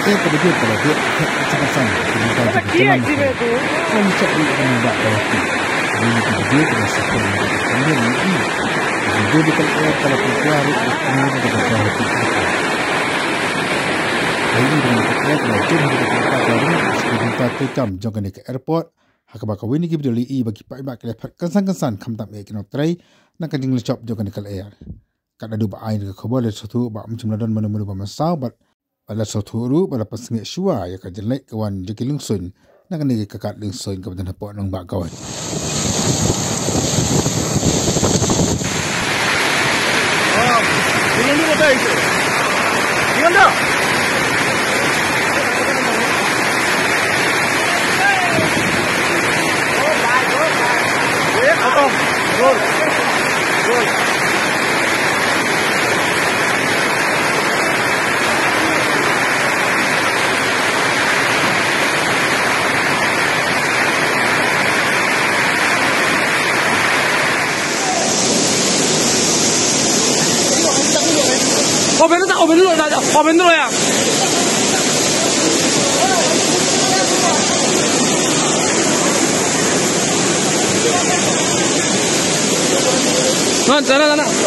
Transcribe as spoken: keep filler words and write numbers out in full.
Ka video ka la dep ka thep ka san ka san ka jingkal jong ka jylla Meghalaya. Ka la shah ri ka nongbah Guwahati. Kane ka video ka la shah ri ka nongbah Guwahati. Ka video ka la shah ri ka nongbah Guwahati. Ka video ka la shah ri ka nongbah Guwahati. Ka video ka la shah ri ka nongbah Guwahati. Ka video ka la shah ri ka nongbah Guwahati. Ha kaba kawei na ki video la ïohi ba ki paidbah ki la phet kynsan kynsan khamtam eh ki nongtrei na ka jinglynshop jong kane ka lyer. Kat naduh ba ai ïa ka khubor la sngewthuh ba ym shym la don mano mano ba mynsaw bad ba la sngewthuh ruh ba la pynsngewsih shuwa ïa ka jingleit ka wan jong ki lungsuiñ na kane ka kad lungsuiñ kaba don hapoh nongbah Guwahati. Open dulu, open dulu, open dulu ya. Sana, sana, sana.